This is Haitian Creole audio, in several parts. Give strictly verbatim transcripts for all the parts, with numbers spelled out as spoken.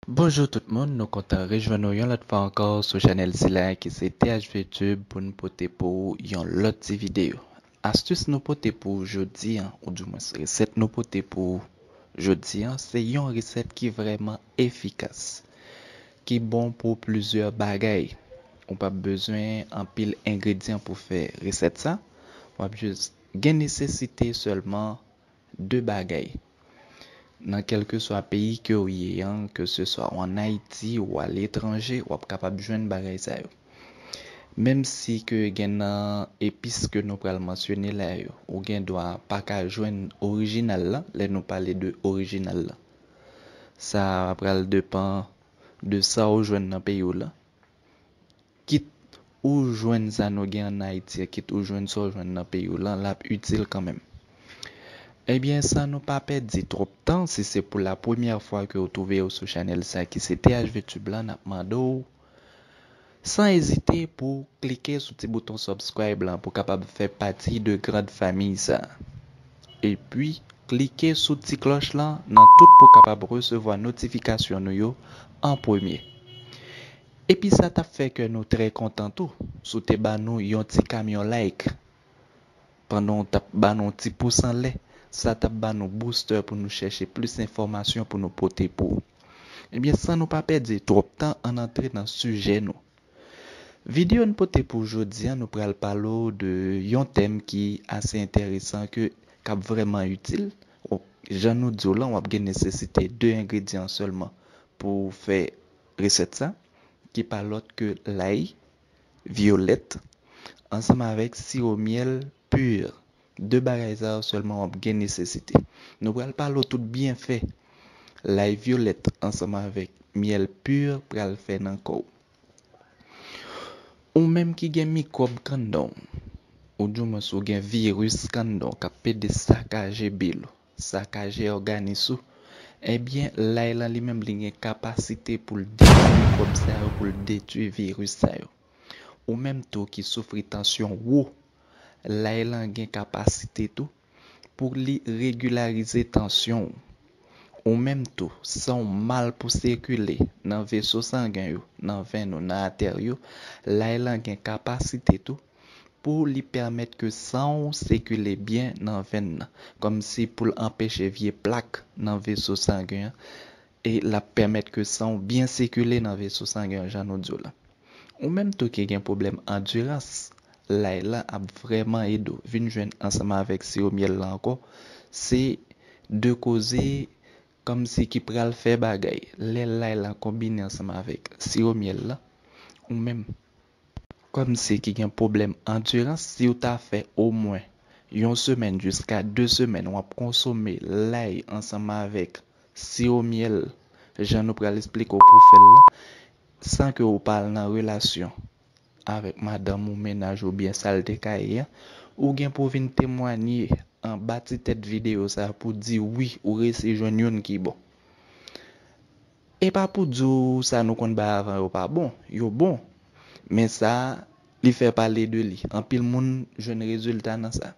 Bonjou tout moun, nou kontan rejwenn nou yon lòt fwa ankò sou chanèl sila ki se T H V Tube pou n pote pou ou yon lòt ti videyo. Astis nou pote pou ou jodi a, oudimwens resèt nou pote pou ou jodi a, se yon resèt ki vrèman efikas, ki bon pou plizyè bagay. Ou p ap bezwen anpil engredyan pou fè resèt sa. W ap jis gen nesesite sèlman de bagay. Nan kèlkeswa peyi ke w ye an, ke se swa w ann Ayiti ou aletranje, w ap kapab jwenn bagay sa yo. Menm si ke gen nan epis ke nou pral mansyone la yo, ou gen dwa pa ka jwenn orijinal la, lè nou pale de orijinal la. Sa pral depann de sa w jwenn nan peyi w la. Kit ou jwenn sa nou gen ann Ayiti a, kit ou jwenn sa w jwenn nan peyi w lan, l ap itil kanmenm. Ebyen, san nou pa pèdi twòp tan, si se pou la premyè fwa ke w twouve w sou chanèl sa ki se T H V Tube lan, n ap mande w san ezite pou w klike sou ti bouton subscribe lan pou w kapab fè pati de grand famiy sa. Epi, klike sou ti klòch lan nan tout pou w kapab resevwa notifikasyon nou yo an premye. Epi sa t ap fè kè nou trè kontan tou, si w te ba nou yon ti kamyon like. Pandan w t ap ba nou yon ti pous anlè, sa t ap ba nou booster pou nou chèche plis enfòmasyon pou nou pote pou ou. Ebyen, san nou pa pèdi twòp tan, ann antre nan sijè nou. Videyo n pote pou jodi a, nou pral pale w de yon tèm ki ase enteresan, ke, k ap vrèman itil. Jan nou di w lan, w ap gen nesesite de engredyan sèlman pou w fè resèt sa, ki pa lòt ke lay, vyolèt, ansanm avèk siwo myèl pur. De bagay sa yo sèlman w ap gen nesesite. Nou pral pale w tout byenfè lay vyolèt ansanm avèk myèl pur pral fè nan kò w. Ou menm ki gen mikwòb anndan w, oudimwens ou gen viris anndan w k ap pede sakaje bil ou, sakaje òganis ou, ebyen, lay lan li menm li gen kapasite pou l detwi mikwòb sa yo, pou l detwi viris sa yo. Ou menm tou ki soufri tansyon wo, lay lan gen kapasite tou pou li regilarize tansyon w. Ou menm tou, san w mal pou sikile nan veso sangen yo, nan venn ou, nan atè yo, lay lan gen kapasite tou pou li pèmèt ke san w sikile byen nan venn nan, kòmsi pou l anpeche vye plak nan veso sangen an, e l ap pèmèt ke san w byen sikile nan veso sangen an, jan nou di w la. Ou menm tou ki gen pwoblèm andirans, lay lan ap vrèman ede w. Vin jwenn ansanm avèk siwo myèl lan ankò, se de koze kòmsi ki pral fè bagay. Lè lay lan konbine ansanm avèk siwo myèl lan, ou menm kòmsi ki gen pwoblèm andirans, si w ta fè omwen yon semèn jiska de semèn, w ap konsome lay ansanm avèk siwo myèl, jan nou pral esplike w pou w fè l lan, san ke w pa al nan relasyon avèk madanm ou, mennaj ou, oubyen sa l te ka ye an, ou gen pou w vin temwanye anba ti tèt videyo sa a pou w di wi, ou resi jwenn youn ki bon. E pa pou di w sa nou konn bay avan yo pa bon, yo bon. Men sa, li fè pale de li. Anpil moun jwenn rezilta nan sa.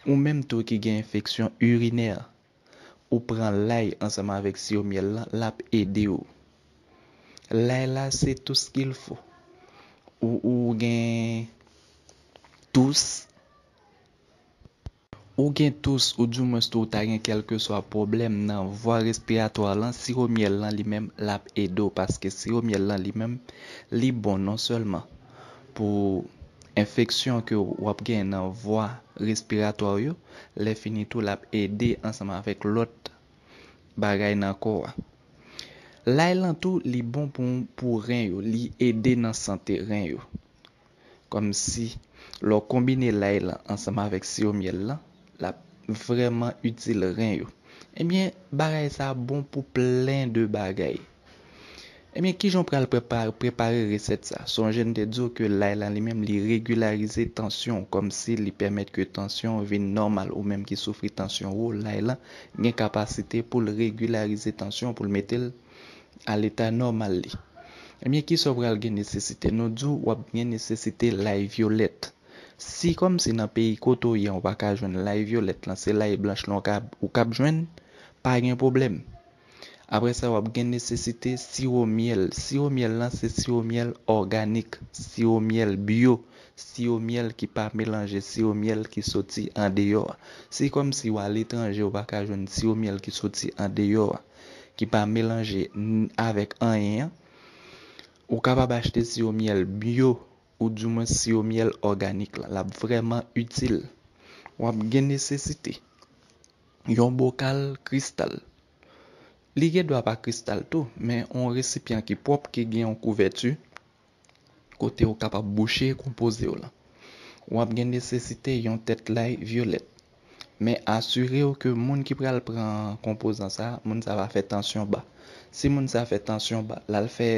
Ou menm tou ki gen enfeksyon irinè, ou pran lay ansanm avèk siwo myèl lan, l ap ede w. Lay la, c'est tout ce qu'il faut. Ou, ou gen tous, ou gen tous, oudimwens tou, ou ta gen kèlkeswa pwoblèm nan vwa respiratwa lan, siwo myèl lan li menm, l ap ede w, paske siwo myèl lan li menm, li bon non sèlman pou enfeksyon ke w ap gen nan vwa respiratwa w yo, lè fini tou, l ap ede ansanm avèk lòt bagay nan kò a. Lay lan tou, li bon pou, pou ren yo, li ede nan sante ren yo. Kòmsi, lè w konbine lay lan ansanm avèk siwo myèl lan, l ap vrèman itil ren yo. Ebyen, bagay sa a bon pou plen de bagay. Ebyen, kijan w pral prepa-, prepare resèt sa? Sonje n te di w ke lay lan li menm, li regilarize tansyon w, kòmsi li pèmèt ke tansyon w vin nòmal. Ou menm ki soufri tansyon wo, lay lan gen kapasite pou l regilarize tansyon w, pou l mete l a leta nòmal li. Ebyen, kisa w pral gen nesesite? Nou di w w ap gen nesesite lay vyolèt. Si kòmsi nan peyi kote w ye a, ou pa ka jwenn lay vyolèt lan, se lay blanch lan ou ka, ou k ap jwenn, pa gen pwoblèm. Apre sa, w ap gen nesesite siwo myèl. Siwo myèl lan se siwo myèl òganik, siwo myèl byo, siwo myèl ki pa melanje, siwo myèl ki soti andeyò a. Se kòmsi w aletranje, ou pa ka jwenn siwo myèl ki soti andeyò a, ki pa melanje n- avèk anyen an. Ou kapab achte siwo myèl byo ou dimwen siwo myèl òganik la. L ap vrèman itil. W ap gen nesesite yon bokal kristal. Li gen dwa pa kristal tou, men yon resipyan ki pwòp, ki gen yon kouvèti kote ou kapab bouche konpoze w lan. W ap gen nesesite yon tèt lay vyolèt. Men asire w ke moun ki pral pran konpozan sa, moun sa va fè tansyon ba. Si moun sa fè tansyon ba, l al fè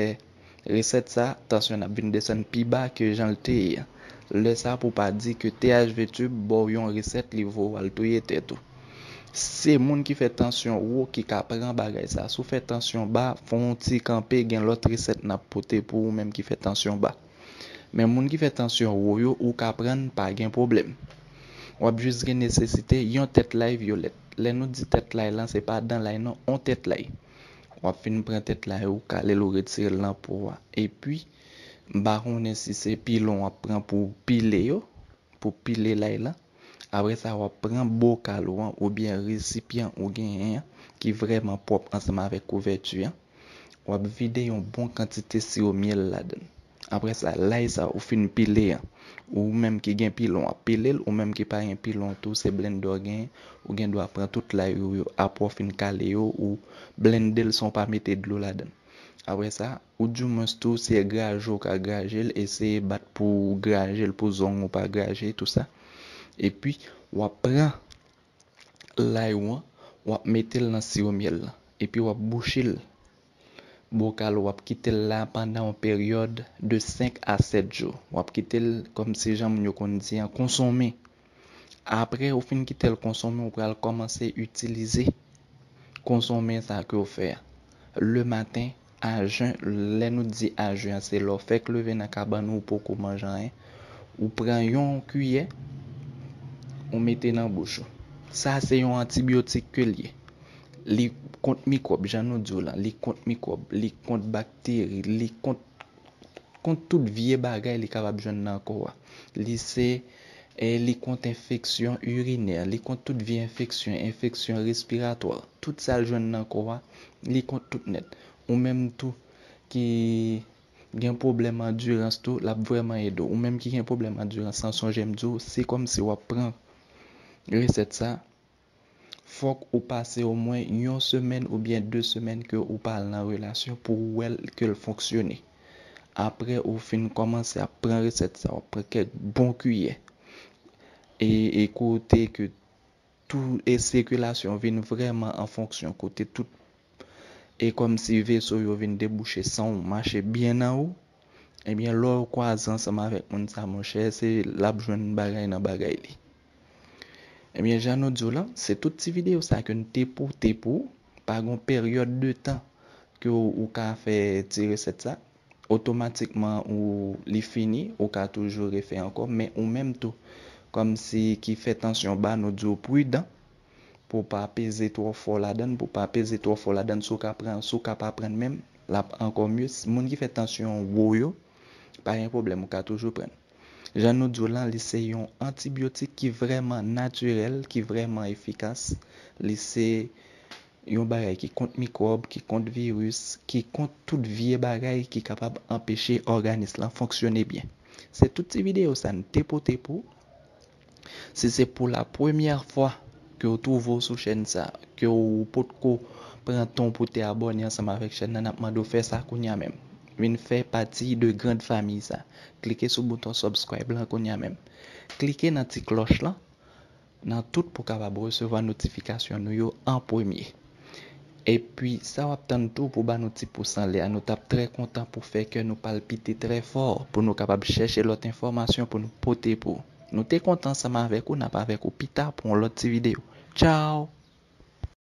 resèt sa, tansyon n ap vin desann pi ba ke jan l te ye a. Lè sa pou pa di ke T H V Tube ba w yon resèt, li voye w al touye tèt ou. Se moun ki fè tansyon wo ki ka pran bagay sa. Si w fè tansyon ba, fè yon ti kanpe, gen lòt resèt n ap pote pou ou menm ki fè tansyon ba. Men moun ki fè tansyon wo yo, ou ka pran, pa gen pwoblèm. W ap jis gen nesesite yon tèt lay vyolèt. Lè nou di tèt lay lan, se pa dan lay non, yon tèt lay. W ap fin pran tèt lay ou, kale l ou retire l nan po a. Epi, m pa konnen si se pilon w ap pran pou pile yo, pou pile lay lan. Apre sa, w ap pran bokal ou an oubyen resipyan ou genyen an ki vrèman pwòp ansanm avèk kouvèti an. W ap vide yon bon kantite siwo myèl ladan l. Apre sa, lay sa ou fin pile an, ou menm ki gen pilon, w ap pile l, ou menm ki pa gen pilon tou, se blendè w genyen, ou gen dwa pran tout lay ou yo, apre w fin kale yo, ou blende l san w pa mete dlo ladan l. Apre sa, ou dimwens tou, se graje w ka graje l, eseye bat pou graje l, pou zong ou pa graje, tou sa. Epi, w ap pran lay ou an, w ap mete l nan siwo myèl lan. Epi w ap bouche l. Bokal ou, w ap kite l la pandan yon peryòd de senk a sèt jou. W ap kite l kòmsi jan moun yo konn di an, konsonmen. Apre ou fin kite l konsonmen, ou pral kòmanse itilize konsonmen sa ke w fè a. Lematen, a jen, lè nou di a jen an, se lè w fèk leve nan kabann ou, ou poko manje anyen, ou pran yon kiyè, ou mete nan bouch ou. Sa se yon antibyotik ke l ye. Li kont mikwòb, jan nou di w lan, li kont mikwòb, li kont bakteri, li kont, kont tout vye bagay li kapab jwenn nan kò a. Li se, e, li kont enfeksyon irinè, li kont tout vye enfeksyon, enfeksyon respiratwa. Tout sa l jwenn nan kò a, li kont tout nèt. Ou menm tou ki gen pwoblèm andirans tou, l ap vrèman ede w. Ou menm ki gen pwoblèm andirans lan, sonje m di w, se kòmsi w ap pran resèt sa, fòk ou pase omwen yon semèn oubyen de semèn ke ou pa al nan relasyon pou w wè l, ke l fonksyone. Apre ou fin kòmanse ap pran resèt sa, w ap pran kèk bon kiyè. E, e kote ke tou e sikilasyon vin vrèman an fonksyon, kote tout e kòmsi veso yo vin debouche, san w mache byen nan ou, ebyen, lè w kwaze ansanm avèk moun sa, monchè, se l ap jwenn bagay nan bagay li. Ebyen, jan nou di w lan, se tout ti videyo sa ke n te pote pou ou. Pa gen yon peryòd de tan ke w, ou ka fè ti resèt sa, otomatikman ou, li fini, ou ka toujou refè ankò, men ou menm tou, kòmsi ki fè tansyon ba, nou di w pridan, pou w pa peze twò fò ladan l, pou w pa peze twò fò ladan l, si w ka pran, si w ka pa pran menm, l ap ankò mye. Moun ki fè tansyon wo yo, pa gen pwoblèm, ou ka toujou pran l. Jan nou di w lan, li se yon antibyotik ki vrèman natirèl, ki vrèman efikas. Li se yon bagay ki kont mikwòb, ki kont viris, ki kont tout vye bagay ki kapab anpeche òganis lan fonksyone byen. Se tout ti videyo sa n te pote pou ou. Si se pou la premyè fwa ke w twouve w sou chèn sa, ke w potko pran tan w pou te abòne ansanm avèk chèn nan, n ap mande w fè sa kounye a menm. Vin fè pati de grand famille sa. Klike sou bouton subscribe lan kounye a menm. Klike nan ti klòch lan, nan tout pou w kapab resevwa notifikasyon nou yo an premye. Epi, sa w ap tann tou pou ba nou ti pous anlè a, nou t ap trè kontan pou fè kè nou palpite trè fò, pou nou kapab chèche lòt enfòmasyon pou nou pote pou ou. Nou te kontan ansanm avèk ou, n ap avèk ou pita pou yon lòt ti videyo. Tchaw!